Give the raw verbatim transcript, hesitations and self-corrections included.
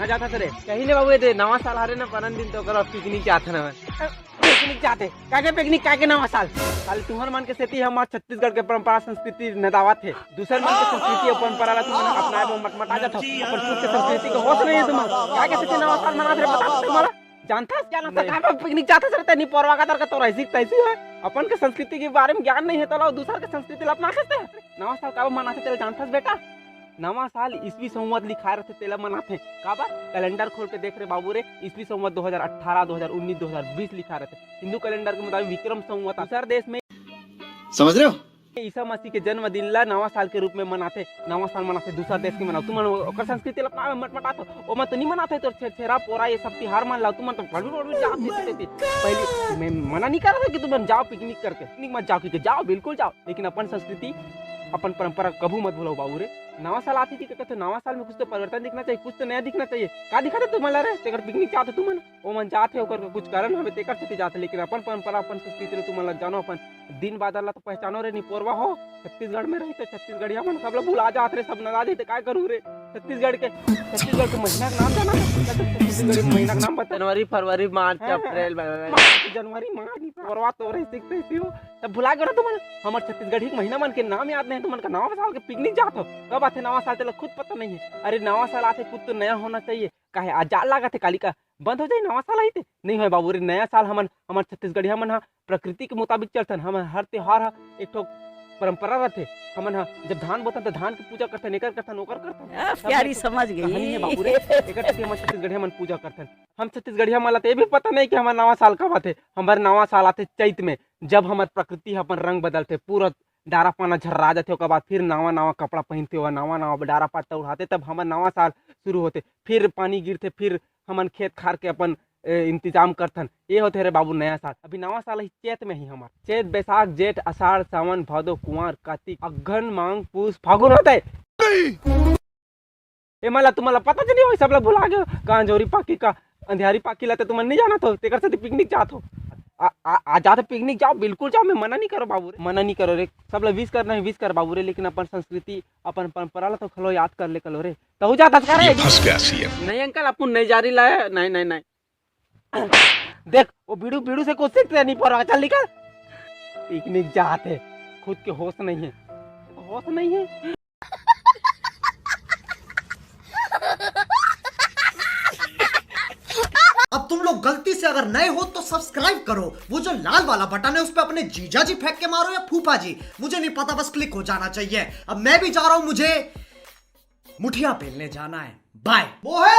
जात हस रे? कही ले बाबू, ये दे नवा साल हरे ना, परन दिन तो करो पिकनिक जात हन। पिकनिक जाते? काके पिकनिक, काके नवा साल? साले तुहर मन के सेती हमार छत्तीसगढ़ के परंपरा संस्कृति नदावत हे। दूसर मन के संस्कृति अउ परंपरा ला तुमन अपनाए बर मटमटा जात हो। अपन खुद के संस्कृति के होश नहीं है तुमन। काके सेती नवा साल मनात रे, बता तो तुम्हारा? जानथस क्या ना? काहे पिकनिक जात हस रे? तेनी परवा का तर के तोर ऐसी तैसी है। अपन के संस्कृति के बारे में ज्ञान नहीं है, तो लो दूसर के संस्कृति ला अपना सकते हैं। नवा साल काबर मनाथे तेला जानथस बेटा? नवा साल ईस्वी संवत लिखाए रथे, तेला मनाथे। काबर? कैलेंडर खोल के देख रे बाबू रे, ईस्वी संवत दो हज़ार अठारह, दो हज़ार उन्नीस, दो हज़ार बीस लिखाए रथे। हिंदू कैलेंडर के मुताबिक विक्रम संवत। दूसर देश में समझ रहे हो? ईसा मसीह के जन्मदिन ला नवा साल के रूप में मनाथे। नवा साल मनाथे, दूसर देश के मनाओ। तुमन ओकर संस्कृति ला अपना मटमटात हो। ओमन तो नहीं मनाथे, तो छेरछेरा पोरा ये सब तिहार मन ला तुमन तो बड़ू बड़ू जात देते। पहले मैं मना नहीं कर रहा था कि तुमन जाओ पिकनिक करके, पिकनिक मत जाओ, क्योंकि जाओ, बिल्कुल जाओ, लेकिन अपन संस्कृति, अपन परंपरा कभू मत भूलो बाबू रे। नवा साल आती थी कहते, नवा साल में कुछ तो परिवर्तन दिखना चाहिए, कुछ तो नया दिखना चाहिए। का दिखा थे तुम्हारा रे? तेकर पिकनिक जाते तुमन, वो मन जाते, ओकर कुछ कारण हमें तेकर सेती जाते, लेकिन अपन परंपरा, अपन संस्कृति ला तुमन ला जानो, अपन दिन बादर ला तो पहचानो रे निपोरवा हो। छत्तीसगढ़ में रही तो छत्तीसगढ़िया मन सब ला भुला जात रे, सब नला देते, काय करूँ रे? छत्तीसगढ़ के, छत्तीसगढ़ के महीना के नाम जाना? छत्तीसगढ़ के महीना के नाम बता। जनवरी, फरवरी, मार्च, हाँ, हाँ। अप्रैल, मई, मई। मार्च, जनवरी, मार्च, निपोरवा तो रही सीखते ही हो। तब भुला गए ना तुमन, हमार छत्तीसगढ़ी के महीना मन के नाम याद नहीं, तुमन का नवा साल के पिकनिक जात हो। कब आथे नवा साल, तेला खुद पता नहीं है। अरे नवा साल आथे, कुछ तो नया होना चाहिए। काहे आज जाड़ लागत है, काली का बंद हो जाए नवा साल आई ते? नहीं होय बाबू रे, नया साल हमन, हमर छत्तीसगढ़िया मन ह प्रकृति के मुताबिक चलथन। हमन हर त्योहार ह एक ठो परंपरा रथे। हमन ह जब धान बोथन त धान के पूजा करथन, एकर करथन, ओकर करथन। आ, सब प्यारी एक ठो समझ गई। कहानी है बाबू रे, एकर सेती हमन छत्तीसगढ़िया मन पूजा करथन। हम छत्तीसगढ़िया मन ला त ये भी पता नहीं कि हमर नवा साल कब आथे। हमर नवा साल आथे चैत में, जब हमर प्रकृति ह अपन रंग बदलथे, पूरा डारा पाना झर्रा जाथे, ओकर बाद फिर नवा नवा कपड़ा पहिनथे, ओकर नवा नवा डारा पत्ता उड़ाथे, तब हमर नवा साल शुरू होथे। फिर पानी गिरथे, फिर हमन खेत खार के अपन ए, इंतजाम करथन। ये होथे रे बाबू नया साल। अभी नवा साल ही चैत में ही हमार, चैत, बैसाख, जेठ, आषाढ़, सावन, भादो, कुंवार, कार्तिक, अगहन, मांग, पूस, फागुन होथे। ए मला तुम्हाला पता नहीं हो, सब ला भुला गए। का अंजोरी पाकी, का अंधियारी पाकी ला तो तुमन नहीं जानत हो, तेकर सेती पिकनिक जात हो। आ, आ, आ जात हो पिकनिक, जाओ, बिल्कुल जाओ, मैं मना नहीं करो बाबू रे, मना नहीं करो रे। सब ला विश करना है, विश कर बाबू रे, लेकिन अपन संस्कृति, अपन परंपरा ला तो खलो याद कर ले कलो रे। तहु जात हस का रे? ये फंस गया सीएम। नहीं अंकल, अपन नहीं जा रही ला है। नहीं, नहीं, नहीं। देख, वो बीड़ू, बीड़ू से कुछ सीखते नहीं पर चल निकल। पिकनिक जात है, खुद के होश नहीं है, होश नहीं है। अब तुम लोग गलती से अगर नए हो तो सब्सक्राइब करो, वो जो लाल वाला बटन है उस पर अपने जीजा जी फेंक के मारो या फूफा जी, मुझे नहीं पता, बस क्लिक हो जाना चाहिए। अब मैं भी जा रहा हूं, मुझे मुठिया पेलने जाना है। बाय। वो है